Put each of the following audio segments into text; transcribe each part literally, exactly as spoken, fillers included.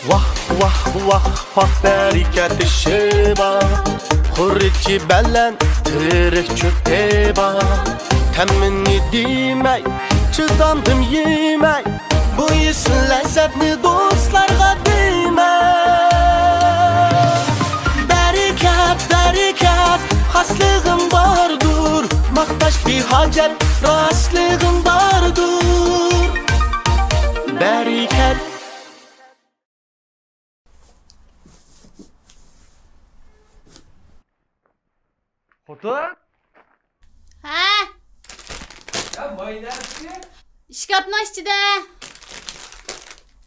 ۋاھ، ۋاھ، ۋاھ، پاھ، بەرىكەت ئىشى بار. خۇرۇچى بەلەن تىرىك چۆپى بار. تەمىنى دېمەي، چىدامدىم يېمەي. بۇ يېسىل لەززەتنى دوستلارغا دېمەي. بەرىكەت، بەرىكەت، خاسلىقىڭ باردۇر. ماختاش بىھاجەت، راستلىقىڭ باردۇر. بەرىكەت. خوتۇن؟ ھە؟ يا، ماي نەدىكى؟ ئىشكاپنىڭ ئىچىدە.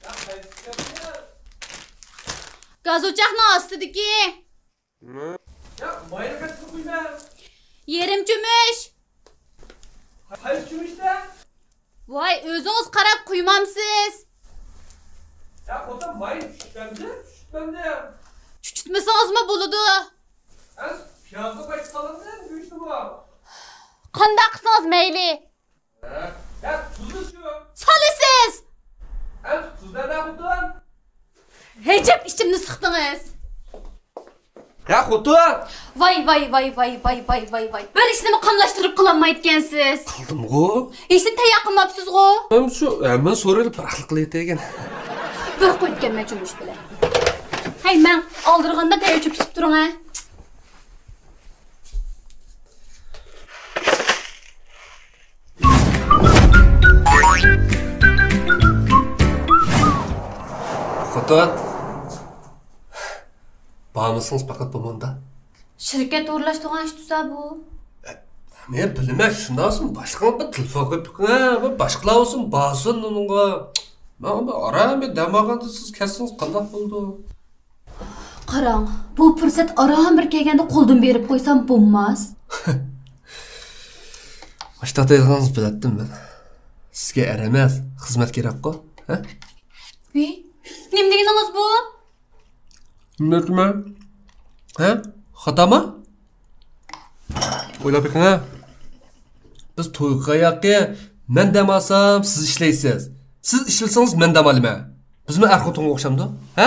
يا، قايسى ئىشكاپنى؟ گاز ئوچاقنىڭ ئاستىدىكى. يا، ماينى قاچىلىق قۇيىمەن؟ يېرىم چۆمۈچ. قايسى چۆمۈچتە؟ ۋاي، ئۆزىڭىز قاراپ قۇيمامسىز؟ يا، خوتۇن، ماينى چۈشۈتمەمدىم، چۈشۈتمەمدىم. چۈشۈتمىسىڭىزمۇ بولىدۇ. ھە، پىيازنى قايسى سالامدىم، گۆشنىمۇ؟ قانداق قىلسىڭىز مەيلى. ھە؟ يا، تۇزنىچۇ؟ سالىسىز! ئەمسە تۇز نەدە خوتۇن؟ ھەجەپ ئىچىمنى سىقتىڭىز. يا، خوتۇن! ۋاي، ۋاي، ۋاي. بىر ئىشنىمۇ قاملاشتۇرۇپ قىلالمايدىكەنسىز. قىلدىمغۇ. ھېچنېمە تەييار قىلماپسىزغۇ. ھەم شۇ، ھەممە سورۇيلۇپ بىراقلا قىلىۋېتىگەن. بىر قويۇپكەنمەن جۇمۇ ئىش بىلەن. ھەي، مەن ئالدىرىغاندا تەييار چۆپ تۇرۇڭ، ھە. خوتۇن، بارمىسىڭىز پەقەت بۇ مۇندا. شىركەت ئورۇنلاشتۇرغان ئىش تۇرسا بۇ. مەن بىلىمەن، شۇنداقسىمۇ باشلىقىڭىز بىر تېلېفون قىلىپ بېقىڭ، بىر باشقىلار بولسۇن، بارسۇن ئۇنىڭغا. ماڭا بىر ئاران بىر دەم ئالغاندا سىز كەلسىڭىز قانداق بولىدۇ؟ قاراڭ، بۇ پۇرسەت ئاران بىر كەلگەندە قولدىن بېرىپ قويسام بولماس. ئاشتاق دەيدىغىنىڭىزنى بىلەتتىم مەن. سىزگە ئەر ئەمەس، خىزمەت كېرەكقۇ، ھە؟ ۋى، نېمە دېگىنىڭىز بۇ؟ نېمە دەيمەن؟ ھە؟ خاتامۇ؟ ئويلاپ بېقىڭ، ھە؟ بىز توي قىلغان ياقى مەن دەم ئالسام، سىز ئىشلەيسىز. سىز ئىشلىسىڭىز، مەن دەم ئالىمەن. بىزمۇ ئەر خوتۇنغا ئوخشامدۇ؟ ھە؟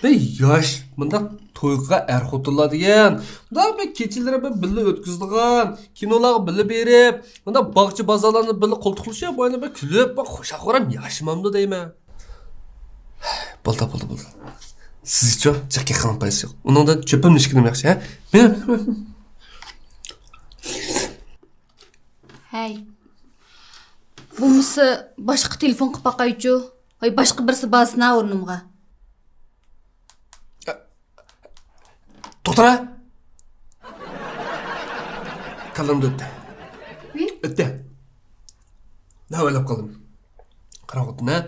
بىر ياش، مۇنداق توي قىلغان ئەر خوتۇنلار دېگەن، مۇنداق بىر كېچىلىرى بىر بىللە ئۆتكۈزىدىغان، كىنولارغا بىللە بېرىپ، مۇنداق باغچە بازارلارنى بىللە قولتۇقلىشىپ، بۇ يەردە بىر كۈلۈپ، بىر خۇشال-خۇرام ياشىمامدۇ دەيمەن. بولدى، بولدى، بولدى. سىزچۇ، جىق يېقىنلىق پايدىسى يوق. ئۇنىڭدىن چۆپۈمنى ئىچكىنىم ياخشى، ھە؟ مېنى ھەي. بولمىسا باشقا تېلېفون قىلىپ باقايچۇ. ھاي، باشقا بىرسى بارسىنا ئورنۇمغا. توختاڭ. كاللامدىن ئۆتتى. ۋى؟ ئۆتتى. نە ئويلاپ قالدىم. قاراڭ خوتۇن، ھە؟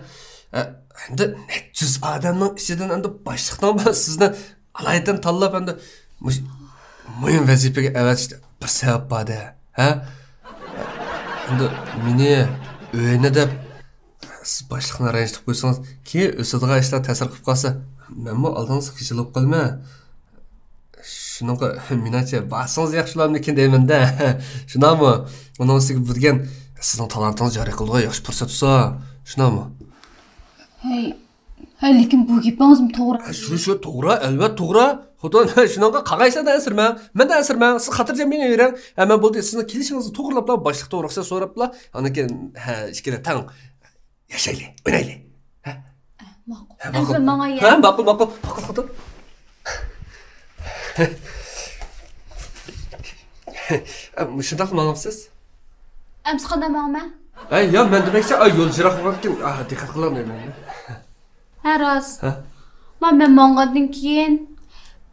ئە، ئەمدى نەچچە يۈز ئادەمنىڭ ئىچىدىن ئەمدى باشلىقنىڭ بىر سىزنى ئالايىتەن تاللاپ، ئەمدى مۇش-، مۇھىم ۋەزىپىگە ئەۋەتىشتە بىر سەۋەب بار-دە، ھە؟ ئەمدى مېنى ئۆينى دەپ سىز باشلىقنى رەنجىتىپ قويسىڭىز، كېيىن ئۆسىدىغان ئىشلار تەسىر قىلىپ قالسا، مەنمۇ ئالدىڭىزدا خىجىل بولۇپ قالىمەن. شۇنىڭغا مېنىڭچە بارسىڭىز ياخشىلارمىكىن دەيمەن-دە. شۇنداقمۇ؟ ئۇنىڭ ئۈستىگە بۇ دېگەن سىزنىڭ تالانتىڭىز جارى قىلىدىغان ياخشى پۇرسەت بولسا، شۇنداقمۇ؟ ھەي، ھەي، لېكىن بۇ گېپىڭىزمۇ توغرا. ھە، شۇ، شۇ توغرا، ئەلۋەتتە توغرا. خوتۇن، شۇنىڭغا قالغان ئىشلاردىن ئەنسىرىمەڭ، مەندىن ئەنسىرىمەڭ. سىز خاتىرجەم مېڭىۋېرىڭ. ھە، مەن بولدى، سىزنىڭ كېلىشىڭىزنى توغرىلاپلا، باشلىقتىن رۇخسەت سوراپلا، ئاندىن كېيىن، ھە، ئىككىلى تەڭ ياشايلى، ئوينايلى. ھە؟ ئە، ماقۇل. ھە، ئەمسە ماقۇل. ماڭاي. ھە، ماقۇل، ماقۇل، ماقۇل خوتۇن. ئە، مۇشۇنداقلا ماڭامسىز؟ ئەمسە قانداق ماڭىمەن؟ ئە، يا، مەن دېمەكچى، ئا، يول يىراق بولغاندىكىن، ئا، دىققەت قىلالمايمەن. ھە، راست. ھە؟ ما، مەن ماڭغاندىن كېيىن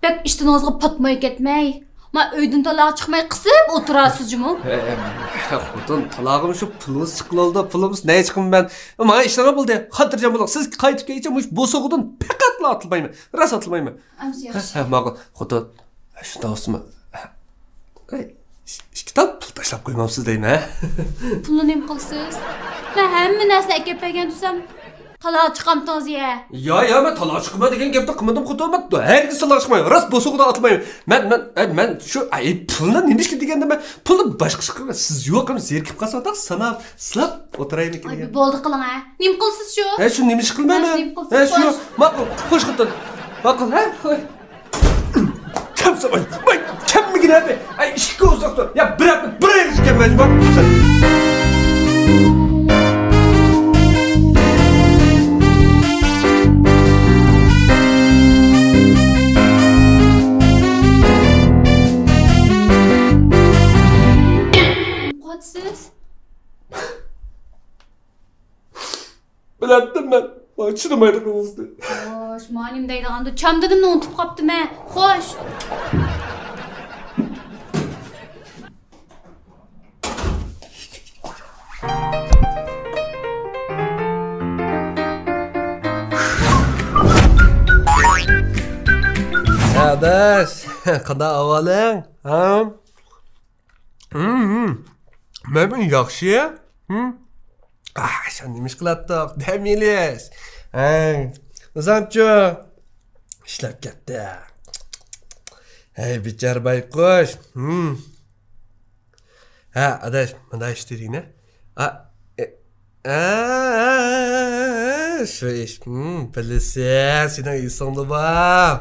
بەك ئىشتىنىڭىزغا پاتماي كەتمەي، ما، ئۆيدىن تالاغا چىقماي قىسىپ ئولتۇرارسىز جۇمۇ. ھە، ھە، خوتۇن، تالاغىمۇ شۇ پۇلىمىز چىققىلى بولدى، پۇلىمىز نەگە چىقىمەن؟ ماڭا ئىشلىرىڭلار بولدى، خاتىرجەم بولۇڭ. سىز قايتىپ كەلگىچە مۇشۇ بوسۇغىدىن پەقەتلا ئاتلىمايمەن، راست ئاتلىمايمەن. ئەمسە ھە، ياخشى. ھە، ماقۇل. خوتۇن، شۇنداق بولسىمۇ، ھە، ئىككى تال پۇل تاشلاپ قويمامسىز دەيمەن، ھە؟ پۇلنى نېمە قىلىسىز؟ مەن ھەممە نەرسىنى ئەكەپ بەرگەن تۇرسام، تالاغا چىقامتىڭىز يە؟ يا، يا، مەن تالاغا چىقىمەن دېگەن گەپنى قىلمىدىمغۇ، تۇرمۇ. ھەرگىز تالاغا چىقمايمەن. راست بولسىغۇدا ئاتلىمايمەن. مەن، مەن، ئە، مەن شۇ، ئەي، پۇلنى نېمە ئىشقا دېگەندە، مەن پۇلنى باشقا ئىشقا قىلىمەن. سىز يوق، ھەم زېرىكىپ قالسا، سانا سىلاپ ئولتۇرايمىكىن ئاي، دېگەن. بولدى قىلىڭ، ھە. نېمە قىلىسىز شۇ؟ ھە، شۇ نېمە ئىش قىلمايمەن. ھە، شۇ نېمە قىلسىز، ھە، شۇ. خوش. ماقۇل، خوش خوتۇن. ماقۇل، ھە، خوش. كەمسە، ۋاي، ۋاي، كەممىگىنە ھەپە. ئەي، ئىشىككە ئۇزاق تۇر. يا، بىر ھەپتە، بىر ئاي ئىشكەنمەن، بار. قاچىسىز. بىلەتتىم مەن، ماڭا چىدىمايدىغىنىڭىزنى. خوش، مانا نېمە دەيدىغاندۇ، چامدىنىمنى ئۇنتۇپ قاپتىمەن. خوش. ئاداش، قانداق ئەھۋالىڭ؟ ھە؟ ھىم، ھىم. مەن ياخشى. ھىم. ئاھ، سەن نېمە ئىش قىلاتتۇق؟ دەم ئېلىش. ھە. ئۆزۈڭچۇ؟ ئىشلەپ كەتتى. ھەي، بىچارە بايقۇش. ھىم. ھە، ئاداش، مۇنداق ئىش دېدىڭە. ئا، ئە، ئە، شۇ ئىش. ھىم، بىلىسەن، سېنىڭ ئېسىڭدە بار.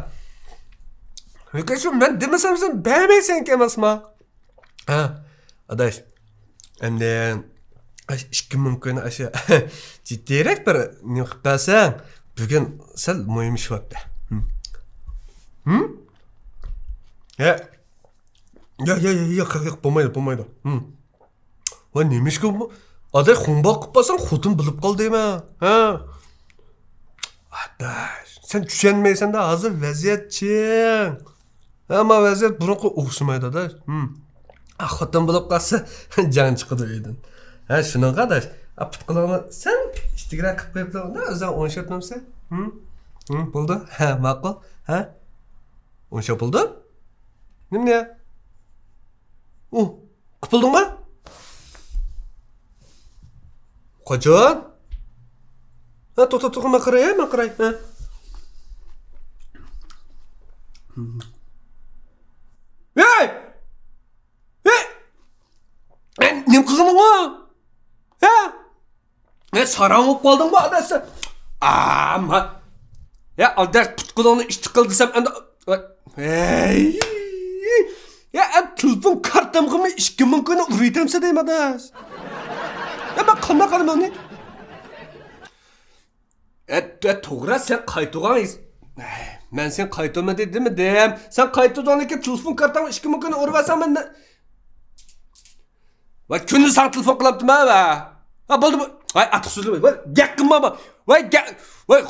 لېكىن شۇ مەن دېمىسەم، سەن بەرمەيسەنكەن ئەمەسما. ھە، ئاداش. ئەمدى ئاشۇ ئىككى مىڭ كوينى ئاشۇ جىددىيرەك بىر نېمە قىلىپ بەرسەڭ، بۈگۈن سەل مۇھىم ئىش بوپتۇ. ھىم؟ ھىم؟ ھە. ياق، ياق، ياق، ياق، ياق، بولمايدۇ، بولمايدۇ. ھىم. ۋاي، نېمە ئىشقا بۇ؟ ئاداش، خۇڭباق قىلىپ بارساڭ، خوتۇن بىلىپ قال دەيمەن. ھە. ئاداش، سەن چۈشەنمەيسەن-دە، ھازىر ۋەزىيەت چىڭ. ئەمما ۋەزىيەت بۇرۇنقىغا ئوخشىمايدۇ، ئاداش. ھىم. ئا، خوتۇن بولۇپ قالسا، جان چىقىدۇ ئۆيدىن. ھە، شۇنىڭغا، ئاداش. ئا، پۇت-قولۇڭنى سەل ئىتتىكرەك قىلىپ قويۇپلا، ئۇندا ئۆزۈڭ ئوڭشاپ نەمسە. ھىم؟ ھىم، بولدى. ھە، ماقۇل. ھە؟ ئوڭشاپ بولدى؟ نېمىنى؟ ئۇ، قىپىلدىڭما؟ قاچان؟ ھە، توختا، توختا، مەن قاراي، ھە، مەن قاراي، ھە. ھەي! ھەي! ھەي، نېمە قىلغىنىڭ ئۇ؟ ھە؟ ھە، ساراڭ بولۇپ قالدىڭمۇ، ئاداش سەن؟ ئاما. ھە، ئاداش، پۇت-قولۇڭنى ئىتتىك قىل دېسەم، ئەمدى، ھەي. ھە، ئەمدى تېلېفون كارتامغىمۇ ئىككى مىڭ كوينى ئۇرۇۋېتەمسە دەيمەن، ئاداش. ھە، مەن قانداق قىلىمەن ئۇنى؟ ئە، ئە، توغرا، سەن قايتۇرغان. مەن سەن قايتۇرما دېدىممۇ دېدىم. سەن قايتۇردۇڭلىكىن تېلېفون كارتاڭ ئىككى مىڭ كوينى ئۇرۇۋەتسەڭ مەن نە-، ۋاي، كۈندە ساڭا تېلېفون قىلامتىمەن ۋە. ھە، بولدى، بۇ. ۋاي، ئارتۇق سۆزلىمە. ۋاي، گەپ قىلما، ۋاي، گە-، ۋاي.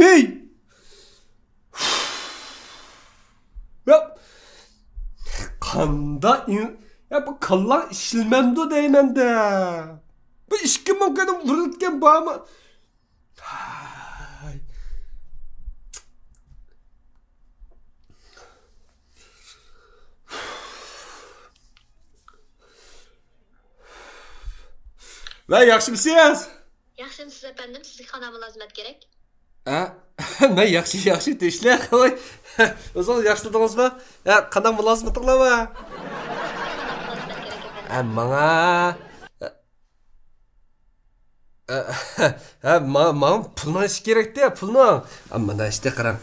ھېي! يا، قاندا ئىن-، يا، بۇ كاللاڭ ئىشلىمەمدۇ دەيمەن-دە. بۇ ئىككى مىڭ كوينى ئۇرۇۋەتكەن بارمۇ؟ ھاي. ۋە ياخشىمۇسىز؟ ياخشىمۇسىز ئەپەندىم، سىزگە قانداق مۇلازىمەت كېرەك؟ ھە؟ مەن ياخشى، ياخشى، تىنچلىق. ۋاي. ئۆزىڭىز ياخشى تۇردىڭىزمۇ؟ ھە، قانداق مۇلازىمىتىڭلار بار؟ قانداق مۇلازىمەت كېرەك ئەپەندىم؟ ھە، ماڭا، ھە، ھە، ماڭا، ماڭا پۇلنىڭ ئىشى كېرەكتى، پۇلنىڭ. ھە، مانا ئىشتە قاراڭ.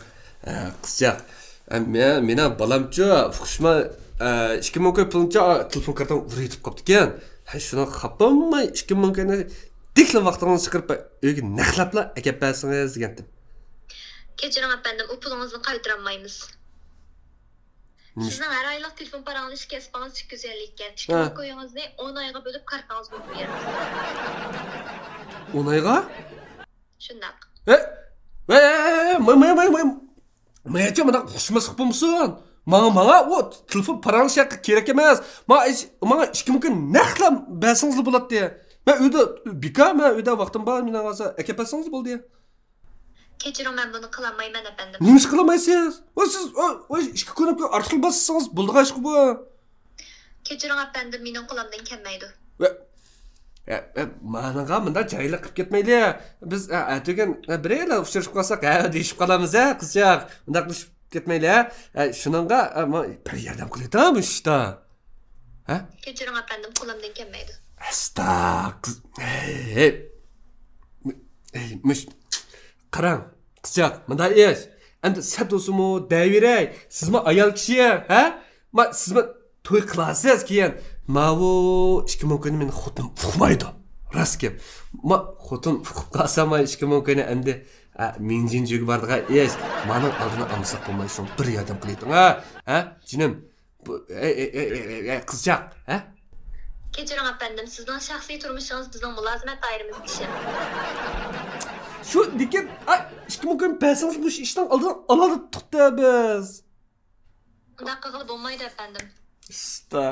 ھە، قىزچاق. ئە، مە-، مېنىڭ بالامچۇ، ئۇقۇشما، ئە، ئىككى مىڭ كوي پۇلنىچۇ، ئا، تېلېفون كارتام ئۇرۇۋېتىپ قاپتىكەن. ھەي، شۇنىڭغا خاپا بولماي، ئىككى مىڭ كوينى دىكلا ۋاقتىڭىزنى چىقىرىپ، ئۆيگە نەقلەپلا ئەكەپ بەرسىڭىز دېگەنتىم. كەچۈرۈڭ ئەپەندىم، ئۇ پۇلىڭىزنى قايتۇرالمايمىز. نېمە ئىش؟ سىزنىڭ ھەر ئايلىق تېلېفون پاراڭلىشىش كەسپىڭىز ئىككى يۈز ئەللىك ئىكەن. ھە. ئىككى مىڭ كويىڭىزنى ئون ئايغا بۆلۈپ كارتىڭىزغا ئۇرۇپ بېرىڭىز. ئون ئايغا؟ شۇنداق. ھە؟ ۋەي، ۋەي، ۋەي، ۋەي، ماي، ماي، ماي، ماي. ماياچا، مانا ئۇقۇشماسلىق بولمىسۇن. ماڭا، ماڭا ئۇ تېلېفون پاراڭلىشىش ھەققى كېرەك ئەمەس. ماڭا ئىش-، ماڭا ئىككى مىڭ كوي نەقلا بەرسىڭىزلا بولاتتى. مەن ئۆيدە بىكار، مەن ئۆيدە ۋاقتىم بار، مېنىڭ ھازىر ئەكەپ بەرسىڭىز بولدى. كەچۈرۈڭ، مەن بۇنى قىلالمايمەن، ئەپەندىم. نېمە ئىش قىلالمايسىز؟ ۋاي، سىز، ۋاي، ۋاي، ئىككى كوينى ئارتۇق باسسىڭىز بولىدىغان ئىشقۇ بۇ. كەچۈرۈڭ ئەپەندىم، مېنىڭ قولۇمدىن كەلمەيدۇ. ۋە-، ۋە-، ۋە-، مانىڭغا مۇنداق جاھىللىق قىلىپ كەتمەيلى. بىز، ئە، ئەتىگەن، ئە، بىرەيلەن ئۇچرىشىپ قالساق، ھە، دېيىشىپ قالامىز، ھە، قىزچاق. مۇنداق قىلىشىپ كەتمەيلى، ھە. ئە، شۇنىڭغا، ئە، ما-، بىر ياردەم قىلىۋېتىڭ مۇشۇ ئىشتا. ھە؟ كەچۈرۈڭ ئەپەندىم، قولۇمدىن كەلمەيدۇ. ئەستا، قىز، ھەي، ھەي، مۇش-، قاراڭ، قىزچاق، مۇنداق ئىش. ئەمدى سەت بولسىمۇ دەۋېرەي. سىزمۇ ئايال كىشى، ھە؟ ما، سىزمۇ توي قىلارسىز كېيىن. ماۋۇ ئىككى مىڭ كوينى مېنىڭ خوتۇنۇم ئۇقمايدۇ. راست گەپ. ما، خوتۇن ئۇقۇپ قالسا، ما، ئىككى مىڭ كوينى ئەمدى، ئە، مىڭجىنجۈگە بارىدىغان ئىش. مانىڭ ئالدىنى ئالمىساق بولمايدۇ. شۇڭا بىر ياردەم قىلىۋېتىڭ، ھە؟ ھە، جېنىم؟ بۇ، ئەي، ئەي، قىزچاق، ھە؟ كەچۈرۈڭ ئەپەندىم، سىزنىڭ شەخسىي تۇرمۇشىڭىز بىزنىڭ مۇلازىمەت دائىرىمىزدىكى ئىشى. شۇ، لېكىن، ئا، ئىككى مىڭ كوي بەرسىڭىز، مۇشۇ ئىشنىڭ ئالدىنى ئالالىدۇق-تە بىز. ئۇنداق قىلغىلى بولمايدۇ، ئەپەندىم. ئىشتا.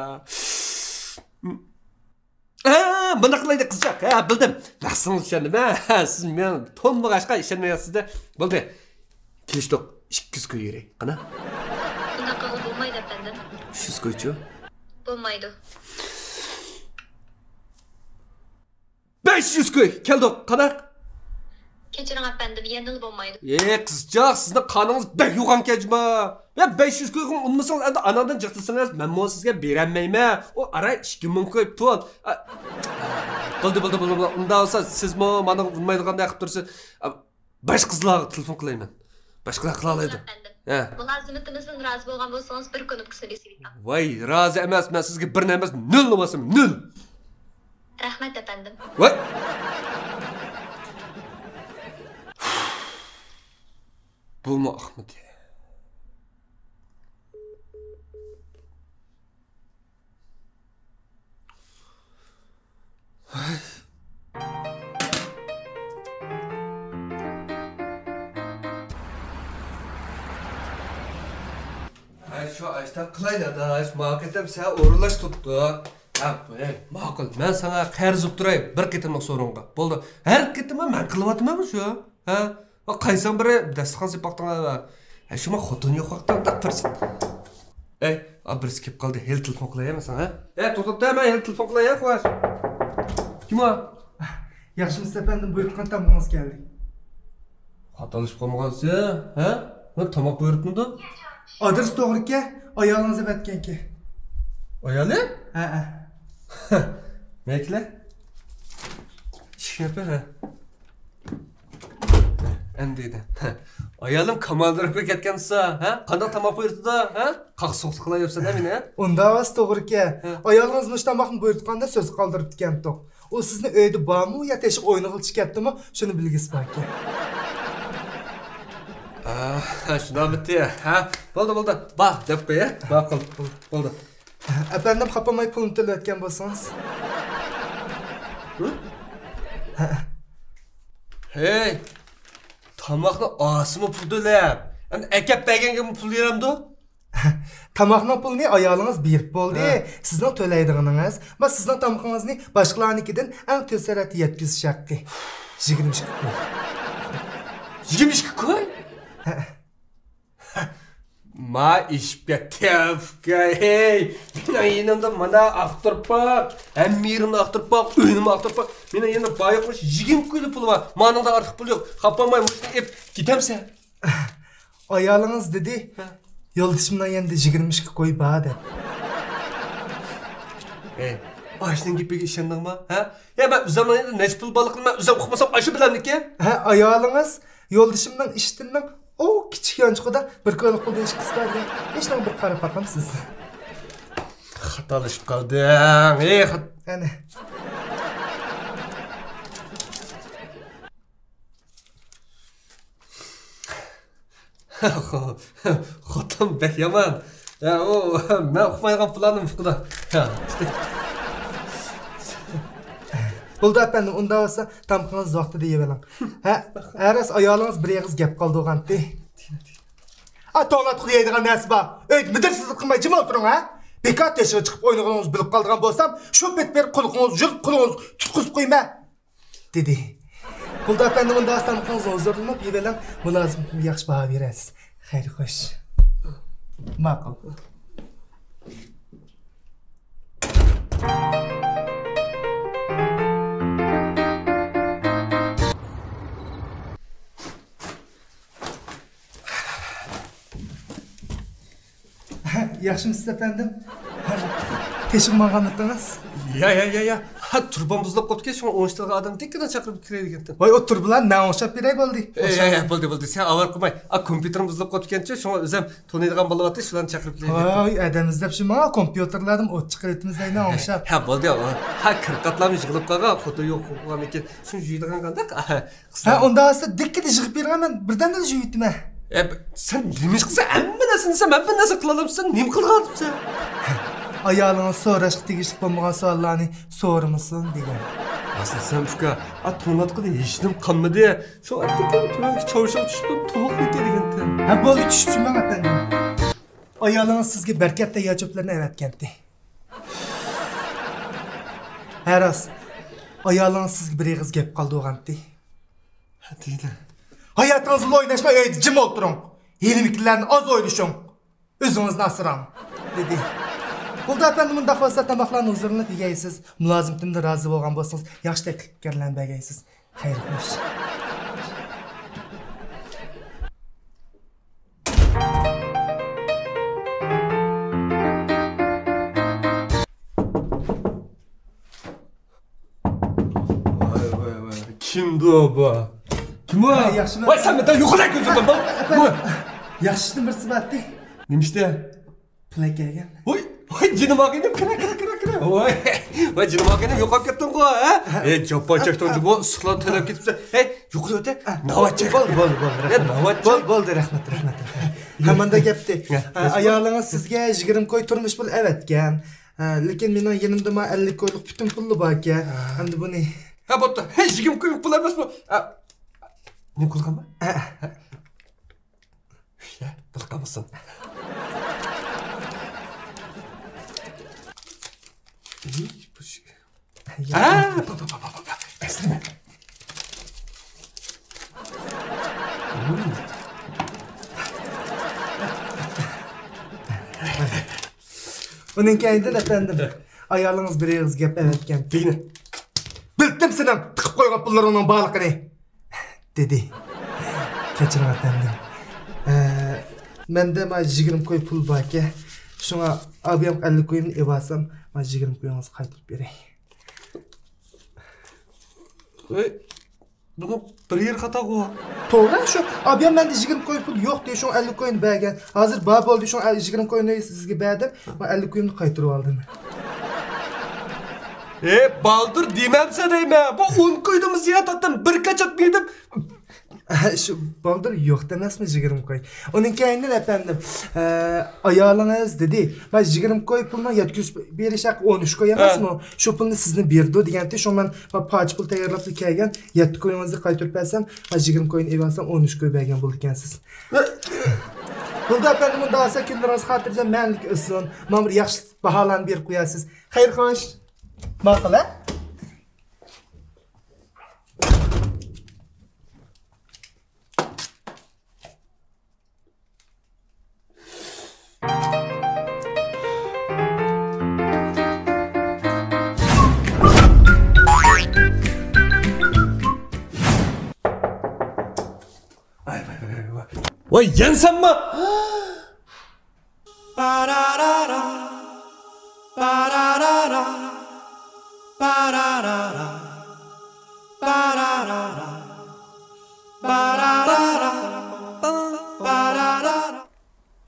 ھە، مۇنداق قىلايلى، قىزچاق. ھە، بىلدىم. مەقسىتىڭىزنى چۈشەندىم. ھە، سىز مېنىڭ تونمىغاچقا ئىشەنمەيۋاتىسىز-دە. بولدى. كېلىشتۇق. ئىككى يۈز كوي بېرەي. قانا؟ ئۇنداق قىلغىلى بولمايدۇ، ئەپەندىم. ئۈچ يۈز كويچۇ؟ بولمايدۇ. بەش يۈز كوي، كەلدۇق، قانداق؟ كەچۈرۈڭ ئەپەندىم، يەنىلا بولمايدۇ. ئېي، قىزچاق، سىزنىڭ قانىڭىز بەك يوغان جۇما. يا، بەش يۈز كويغا ئۇنىمىسىڭىز، ئەمدى ئاناڭدىن جىق تىلىسىڭىز، مەنمۇ سىزگە بېرەلمەيمەن. ئۇ ئاران ئىككى مىڭ كوي پۇل. ئا، بولدى، بولدى، بولدى، بولدى. ئۇنداق بولسا، سىزمۇ مانا ئۇنىمايدىغاندەك قىلىپ تۇرسىز. ئا، باشقا قىزلارغا تېلېفون قىلايمەن. باشقىلار قىلالايدۇ. ئەپەندىم. ھە. مۇلازىمىتىمىزدىن رازى بولغان بولسىڭىز، بىر كۇنۇپكىسىنى بېسىۋېتىڭ. ۋاي، رازى ئەمەس، مەن سىزگە بىرنى ئەمەس، نۆلنى باسىمەن، نۆل. رەھمەت، ئەپەندىم. ۋاي. بۇمۇ ئاقمىدى. ھەي، شۇ ئاشتا قىلايلى، ئاداش. ماڭا قېتىم سەن ئورۇنلاشتۇرۇپتۇ. ھە، ھەي، ماقۇل. مەن ساڭا قەرز ئۇتتۇراي بىر قېتىملىق سورۇنغا. بولدى. ھەر قېتىمى مەن قىلىۋاتىمەنمۇ شۇ؟ ھە؟ ۋە قايساڭ بىرى داستىخان سېلىپ باقتىڭ ھە؟ ھە، شۇما خوتۇن يوق ۋاقىتتا ئۇنداق بىرسى. ئەي، ئا، بىرسى كېلىپ قالدى. ھېلى تېلېفون قىلاي مەن ساڭا، ھە؟ ھە، توختاپ تۇر، مەن ھېلى تېلېفون قىلاي، ھە، خوش. كىم ئۇ؟ ياخشىمۇسىز ئەپەندىم، بۇيرۇتقان تامىقىڭىز كەلدى. خاتالىشىپ قالمىغانسىز، ھە؟ مەن تاماق بۇيرۇتمىدىم. ئادرېس توغرىكەن، ئايالىڭىز ئەۋەتكەنكەن. ئايالى؟ ھەئە. مەيلى. ئىشىكنى ئېپىڭ، ھە. ئەمدى دېدى. ئايالىم كاماندىرلىققا كەتكەن دېسە، ھە؟ قانداق تاماق بۇيرۇتىدۇ، ھە؟ قاقسۇقلۇق قىلايۇرسەن، ھە، مېنى، ھە؟ ئۇنداق ئەمەس، توغرىكەن. ھە. ئايالىڭىز مۇشۇ تاماقنى بۇيرۇتقاندا سۆز قالدۇرۇپتىكەنتۇق. ئۇ سىزنى ئۆيدە بارمۇ يا تېشىغا ئوينىغىلى چىقىپ كەتتىمۇ، شۇنى بىلگۈسى باركەن. ئا، شۇنداقمىتى؟ ھە، بولدى، بولدى. بار دەپ قوي، ھە؟ ماقۇل، بولدى. ئەپەندىم، خاپىماي پۇلنى تۆلەۋەتكەن بولسىڭىز. ھە؟ ھە. ھەي، تاماقنى ئالسىمۇ پۇل تۆلەپ، ئەمدى ئەكەپ بەرگەنگىمۇ پۇل بېرەمدۇ؟ تاماقنىڭ پۇلىنى ئايالىڭىز بېرىپ بولدى. ھە. سىزنىڭ تۆلەيدىغىنىڭىز، ما، سىزنىڭ تامىقىڭىزنى باشقىلارنىڭكىدىن ئەڭ تۆت سەرھەدتە يەتكۈزۈش ھەققى. يىگىرمە ئىككى كوي. يىگىرمە ئىككى كوي؟ ھە. ما ئېشىپ كەتتى، ئۇكا، ھەي. مېنىڭ يېنىمدا مانا ئاختۇرۇپ باق، ھەممە يېرىمنى ئاختۇرۇپ باق، ئۆينىمۇ ئاختۇرۇپ باق. مېنىڭ يېنىمدا بايىقمۇش يىگىرمە كويلا پۇلى بار. مانىڭدىن ئارتۇق پۇل يوق. خاپا بولماي مۇشۇنى ئېپ كېتەمسەن؟ ئايالىڭىز دېدى، ھە. يولدىشىمنىڭ يېنىدا يىگىرمە ئىككى كوي بار دەپ. ھەي، ئاشۇنىڭ گېپىگە ئىشەندىڭما؟ ھە؟ يا، مەن ئۆزۈمنىڭ يېنىدا نەچچە پۇل بارلىقىنى مەن ئۆزۈم ئۇقمىسام، ئاشۇ بىلەمدىكەن؟ ھە، ئايالىڭىز يولدىشىمنىڭ ئىشتىنىنىڭ ئۇ كىچىك يانچۇقىدا بىر كويلۇق پۇلدىن ئىش قىلسا بار دېگەن. ھېچنېمە بىر قاراپ باقامسىز؟ خاتالىشىپ قالدىڭ. ھەي، خات- ئەنە. خوتۇن بەك يامان. يا، ئۇ، مەن ئۇقمايدىغان پۇللارنىمۇ ئۇقىدۇ. يا. بولدى ئەپەندىم، ئۇنداق بولسا تامىقىڭىزنى ۋاقتىدا يەۋېلىڭ. ھە، ھە، راست، ئايالىڭىز بىر ئېغىز گەپ قالدۇرغانتى. ئا، توڭلاتقۇدا يەيدىغان نەرسە بار. ئۆيدە مىدىرسىزلىق قىلماي جىم ئولتۇرۇڭ، ھە؟ بىكار تېشىغا چىقىپ ئوينىغىنىڭىزنى بىلىپ قالىدىغان بولسام، شۇ پېتى بېرىپ قۇلىقىڭىزنى يۇلۇپ، قولىڭىزنى تۇتقۇزۇپ قويىمەن. دېدى. بولدى ئەپەندىم، ئۇنداق تامىقىڭىزنى ھۇزۇرلىنىپ يېۋېلىڭ، مۇلازىمىتىمگە ياخشى باھا بېرەرسىز. خەير، خوش. ماقۇل. ياخشىمۇسىز ئەپەندىم؟ تېشىغا ماڭغانمىدىڭىز؟ يا يا يا يا. ھا، تۇرۇبام بۇزۇلۇپ قاپتىكەن، شۇڭا ئوڭشىتىدىغان ئادەمنى دىككىدە چاقىرىپ كىرەي دېگەنتىم. ۋاي، ئۇ تۇرۇبىلارنى مەن ئوڭشاپ بېرەي بولدى. يا يا يا، بولدى بولدى، سەن ئاۋارە قىلماي. ئا، كومپيۇتېرىم بۇزۇلۇپ قاپتىكەنچۇ، شۇڭا ئۆزۈم تونۇيدىغان بولۇۋاتتى، شۇلارنى چاقىرىپ كىرەي دېگەنتىم. ۋاي، ئادەم ئىزدەپ شۇ ماڭا كومپيۇتېرلاردىن ئوت چىقىرىۋېتىمىز دەينى ئوڭشاپ. ھە، بولدى. ھا، كىر قاتلام يىغىلىپ قالغان، خوتۇن يوق بولغانىكەن. شۇنى يۇيىدىغان قانداق؟ ھە، ئۇنداق بولسا دىككىدە يىغىپ بېرىڭە، مەن بىردەمدىلا يۇيۇۋېتىمەن. ئە، سەن نېمە ئىش قىلساڭ، ھەممە نەرسىنى دېسەم، ھەممە نەرسە قىلالامسەن، نېمە قىلغانسەن؟ ئايالىڭىز سوراشقا تېگىشلىك بولمىغان سوئاللارنى سورىمىسۇن دېگەن. ئەسلى سەن ئۇكا، ئا، توڭلاتقۇدا ھېچنېمە قالمىدى. شۇ ئەتىكەن تۆۋەنكى چاۋشاغا چۈشتۈم، توۋۇق كېتىدىگەنتىم. ھە، بولدى، چۈشۈپ چۈشمەڭ ئەپەندىم. ئايالىڭىز سىزگە بەركەتتە ياچوپلارنى ئەۋەتكەنتى. ھە، راست. ئايالىڭىز سىزگە بىر ئېغىز گەپ قالدۇرغانتى. ھە، دېدى. ھاياتىڭىز بىلەن ئويناشماي، ئۆيدە جىم ئولتۇرۇڭ. ھېلىمىكىلەرنى ئاز ئويلىشىڭ. ئۆزىڭىزنى ئاسراڭ، دېدى. بولدى ئەپەندىم، مۇنداق بولسا تاماقلارنى ھۇزۇرلىنىپ يېگەيسىز. مۇلازىمىتىمدىن رازى بولغان بولسىڭىز، ياخشى تەكلىپكارلارنى بەرگەيسىز. خەير خوش. ۋاي، ۋاي، ۋاي. كىمدۇ بۇ؟ كىم ئۇ؟ ھە، ياخشىمۇ؟ ۋاي، سەن مەندىن يۇقىرى كۆزۈڭدىن بول. ياخشىدىن بىرسى بارتى. نېمە ئىشتە؟ پۇل ئەكەلگەن. ۋاي، ۋاي، جېنىم ئاغىنىم، كىرە، كىرە، كىرە، كىرە. ۋاي، ۋاي، جېنىم ئاغىنىم، يوقاپ كەتتىڭغۇ، ھە؟ ئەي، جاپا چەكتىڭ، جۇمۇ، ئىسسىقلار تەلەپ كېتىپسەن. ھەي، يۇقىرى ئۆتە. ناۋات چەك. بولدى، بولدى، بولدى، رەھمەت. بولدى، بولدى، رەھمەت، رەھمەت، رەھمەت. ھە، مانداق گەپتى. ھە. ئە، ئايالىڭىز سىزگە يىگىرمە كوي تۇرمۇش پۇلى ئەۋەتكەن. ئە، لېكىن مېنىڭ يېنىمدىمۇ ئەللىك كويلۇق پۈتۈن پۇللا باركەن. ھە. ئەمدى بۇنى. ھە، بوپتۇ. ھەي، يىگىرمە كويلۇق پۇل ئەمەسمۇ؟ ئە، نېمە قىلغانمۇ؟ ئە، ئە. يا، بىر قالمىسۇن. ئى، بۇ شۇ. ھە، بو، بو، بو. ئەسلىمە. ئۇنىڭ كەينىدىن ئەپەندىم، ئايالىڭىز بىر ئېغىز گەپ ئەۋەتكەن. دېگىنە. بىلدىم سېنىڭ تىقىپ قويغان پۇللىرىڭنىڭ بارلىقىنى. دېدى. كەچۈرۈڭ ئەپەندىم. ئە، مەندە مانا يىگىرمە كوي پۇل باركەن. شۇڭا ئابىيام ئەللىك كويۇمنى ئېلىۋالسام، مانا يىگىرمە كويىڭىزنى قايتۇرۇپ بېرەي. ۋاي، بۇنىڭ بىر يېرى خاتاغۇ. توغرا، شۇ ئابىيام مەندە يىگىرمە كوي پۇل يوق دېدى، شۇڭا ئەللىك كوينى بەرگەن. ھازىر بار بولدى، شۇڭا يىگىرمە كوينى سىزگە بەردىم. مانا ئەللىك كويۇمنى قايتۇرۇۋالدىم. ئى، بالدۇر دېمەمسە دەيمەن. بۇ ئون كويدىمۇ زىيادە ئاتتىم، بىر كاچات يېدىم. شۇ بالدۇر يوق دېمەسمۇ يىگىرمە كوي. ئۇنىڭ كەينىدىن ئەپەندىم، ئە، ئايالىڭىز دېدى، مانا يىگىرمە كوي پۇلنىڭ يەتكۈزۈپ بېرىش ھەققى ئون ئۈچ كوي ئەمەسمۇ؟ ھە. شۇ پۇلنى سىزنى بېرىدۇ دېگەنتى، شۇڭا مەن مانا پارچە پۇل تەييارلاپلا كەلگەن، يەتتە كويىڭىزنى قايتۇرۇپ بەرسەم، مانا يىگىرمە كوينى ئېلىۋالسام، ئون ئۈچ كوي بەرگەن بولىدىكەنسىز. بولدى ئەپەندىم، ئۇنداق بولسا كۈنلىرىڭىز خاتىرجەم، مەنىلىك ئۆتسۇن. ماڭا بىر ياخشى باھالارنى بېرىپ قويارسىز. خەير خوش. ماقۇل، ھە؟ ۋاي، يەنە سەنمۇ؟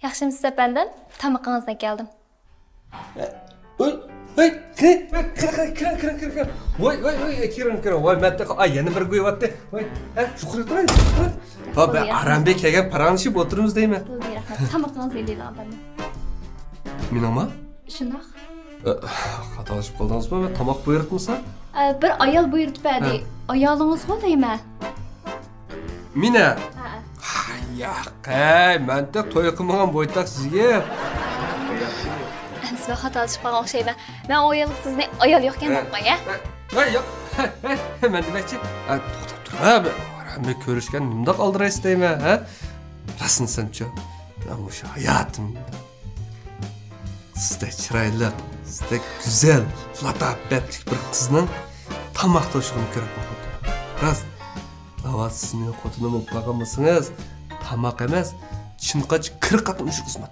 ياخشىمۇسىز ئەپەندىم؟ تامىقىڭىزنى ئەكەلدىم. ۋاي، ۋاي، كىرىڭ، كىرىڭ، كىرىڭ، كىرىڭ، كىرىڭ. ۋاي، ۋاي، ۋاي، كىرىڭ، كىرىڭ. ۋاي، مەن تېخى، ئاي، يەنە بىر كوي بارتى. ۋاي، ھە، يۇقىرى تۇراي، يۇقىرى. ھا، بولدى، بەك ياخشى. ئارام بەك كەلگەن، پاراڭلىشىپ ئولتۇرىمىز دەيمەن. بولدى، رەھمەت. تامىقىڭىزنى ئېلىۋېلىڭ ئەپەندىم. مېنىڭما؟ شۇنداق. ئە، خاتالىشىپ قالدىڭىزمۇ؟ مەن تاماق بۇيرۇتمىسام؟ ئە، بىر ئايال بۇيرۇتۇپ بەردى. ھە. ئايالىڭىزغۇ دەيمەن. مېنى؟ ھە. ياق، ھەي، مەن تېخى توي قىلمىغان بويتاق سىزگە. ئەمىسە مەن خاتالىشىپ قالغان ئوخشايمەن. مەن ئۇ ئايالغا سىزنى ئايال يوقكەن دەپ قويغان. ھە، ياق. ھە، ھە، مەن دېمەكچى. ھە، توختاپ تۇر. ھە، مەن، مەن كۆرۈشكەن نېمىنداق ئالدىرايسىز دەيمەن، ھە؟ راستىنى دېسەمچۇ؟ مەن مۇشۇ ھاياتىمدا سىزدەك چىرايلىق، سىزدەك گۈزەل، لاتاپەتلىك بىر قىزنىڭ تاماق توشۇغىنى كۆرۈپ باقمىدىم. راست. ئاۋۇ سىزنىڭ خوتۇنۇم بولۇپ قالغان بولسىڭىز، تاماق ئەمەس، چىنقاچ كىر قاتنىشىغۇزمەن.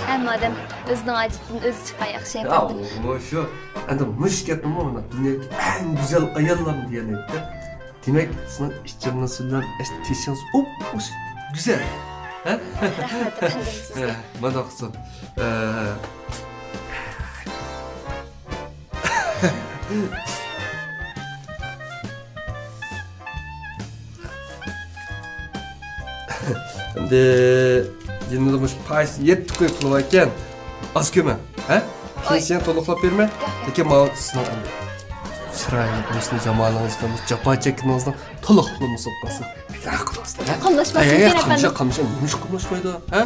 ھەممە ئادەم ئۆزىنىڭ ھاجىتىدىن ئۆزى چىققان ياخشى. يا، ئەپەندىم. ئۇ شۇ. ئەمدى مۇشۇ گەپنىمۇ مانا دۇنيادىكى ئەڭ گۈزەل ئاياللارمۇ دېگەن ئىدى. دېمەك، سىزنىڭ ئىچىڭىز بىلەن ئەش-، تېشىڭىز ئوپمۇش گۈزەل. ھە؟ رەھمەت، ئەپەندىم، سىزگە. ھە، مانا قىلسۇن. ئە، ئەمدى يېنىدا مۇشۇ پايىز يەتتە كوي پۇلى بار ئىكەن. ئاز كۆيمەڭ، ھە؟ كېيىن سېنى تولۇقلاپ بېرىمەن. لېكىن ماۋۇ سىزنىڭ ئەمدى چىرايلىق بولسۇن، يامانلىقىڭىزنىڭ، جاپا چەككىنىڭىزنىڭ تولۇقلىمىسى بولسۇن. قاملاشماسمىكىن، ئەپەندىم؟ قاملاشمايدۇ، ھە؟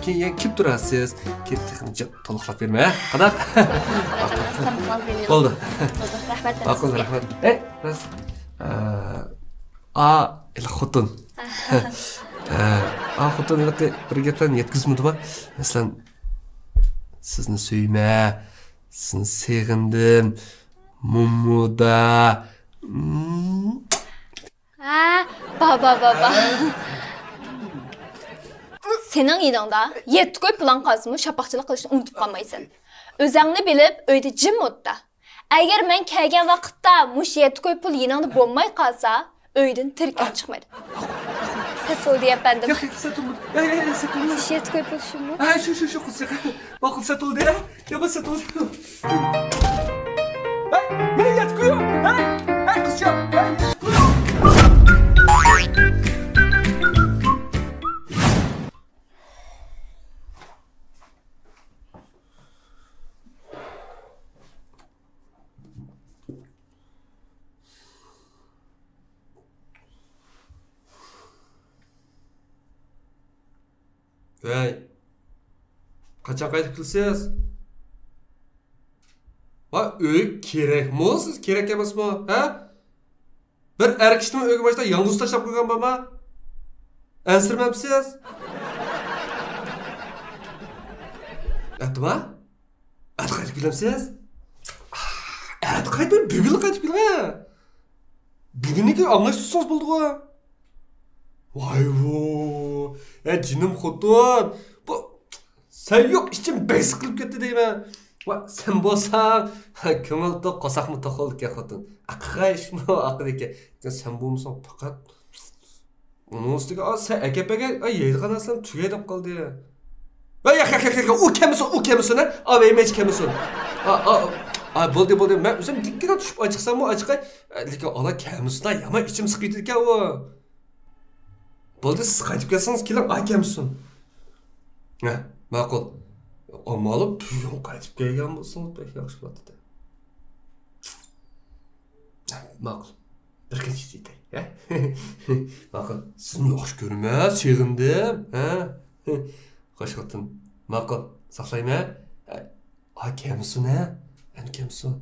كېيىن يەنە كېلىپ تۇرارسىز. كېيىن تېخىمۇ جىق تولۇقلاپ بېرىمەن، ھە؟ قانداق؟ بولدى. بولدى، رەھمەت. ماقۇل، رەھمەت. ئەي، راست. ئا، ئا، ئېلى خوتۇن. ئا، ئا، خوتۇن ھېلىقى بىر گەپلەرنى يەتكۈزمىدىما؟ مەسىلەن، سىزنى سۆيىمەن، سىزنى سېغىندىم، مومۇدا. ھە، با، با، با، با. سېنىڭ يېنىڭدا يەتتە كوي پۇلاڭ قالسىمۇ، شاپاقچىلىق قىلىشنى ئۇنتۇپ قالمايسەن. ئۆزۈڭنى بىلىپ، ئۆيدە جىم ئولتۇر. ئەگەر مەن كەلگەن ۋاقىتتا مۇشۇ يەتتە كوي پۇل يېنىڭدا بولماي قالسا، ئۆيدىن تىرىكەن چىقمايدۇ. سەتۇلدى ئەپەندىم. ياق، ياق، سەتۇلدى. ياق، ياق، ياق، سەتۇلدى. مۇشۇ يەتتە كوي پۇل شۇمۇ؟ ھە، شۇ، شۇ، شۇ، قىزچاق. ماقۇل، سەتۇلدى، ھە؟ يا، بۇ سەتۇلدى. ھەي، مېنى يەتتە كوي، ھەي، ھەي، قىزچاق، ھەي، يەتتە كوي. ھەي، قاچان قايتىپ كېلىسىز؟ ۋاي، ئۆي كېرەكمۇ سىز، كېرەك ئەمەسمۇ، ھە؟ بىر ئەر كىشىنىمۇ ئۆيگە باشتا يالغۇز تاشلاپ قويغان بارما؟ ئەنسىرىمەمسىز؟ ئەتىما؟ ئەتە قايتىپ كېلەمسىز؟ ئەتە قايتماي، بۈگۈنلا قايتىپ كېلىڭ. بۈگۈننىكى ئاڭلاش تۇتسىڭىز بولدىغۇ. ۋايۋو. ئە، جېنىم خوتۇن. بۇ سەن يوق ئىچىم بەك سىقىلىپ كەتتى دەيمەن. ۋا، سەن بولساڭ، كۆڭۈل توق، قورساقمۇ توق بولىدىكەن خوتۇن. ئاقىغاي، شۇمۇ ئاقىدىكەن. سەن بولمىساڭ پەقەت ئۇنىڭ ئۈستىگە، ئا، سەن ئەكەپ بەرگەن، ئا، يەيدىغان نەرسىلەرنى تۈگەي دەپ قالدى. ۋە ياق، ياق، ياق، ياق، ئۇ كەمسۇن، ئۇ كەمسۇن، ھە؟ ئا، ۋەيمەچ كەمسۇن. ئا، ئا، ئا، بولدى، بولدى. مەن ئۆزۈم دىككىدە چۈشۈپ ئاچىقساممۇ ئاچىقاي. لېكىن ئالا كەمسۇن، يامان ئىچىم سىقىۋېتىدىكەن ئۇ. بولدى، سىز قايتىپ كەلسىڭىز كېلىڭ، ئا، كەمسۇن. ھە، ماقۇل. ئامالىم بۈگۈن قايتىپ كەلگەن بولسىڭىز بەك ياخشى بولاتتى. ماقۇل. بىر كەچ يېتەي، ھە؟ ماقۇل. سىزنى ياخشى كۆرىمەن، سېغىندىم، ھە؟ خوش خوتۇن. ماقۇل. ساقلايمەن. ھا، كەمسۇن، ھە؟ ئەنە كەمسۇن.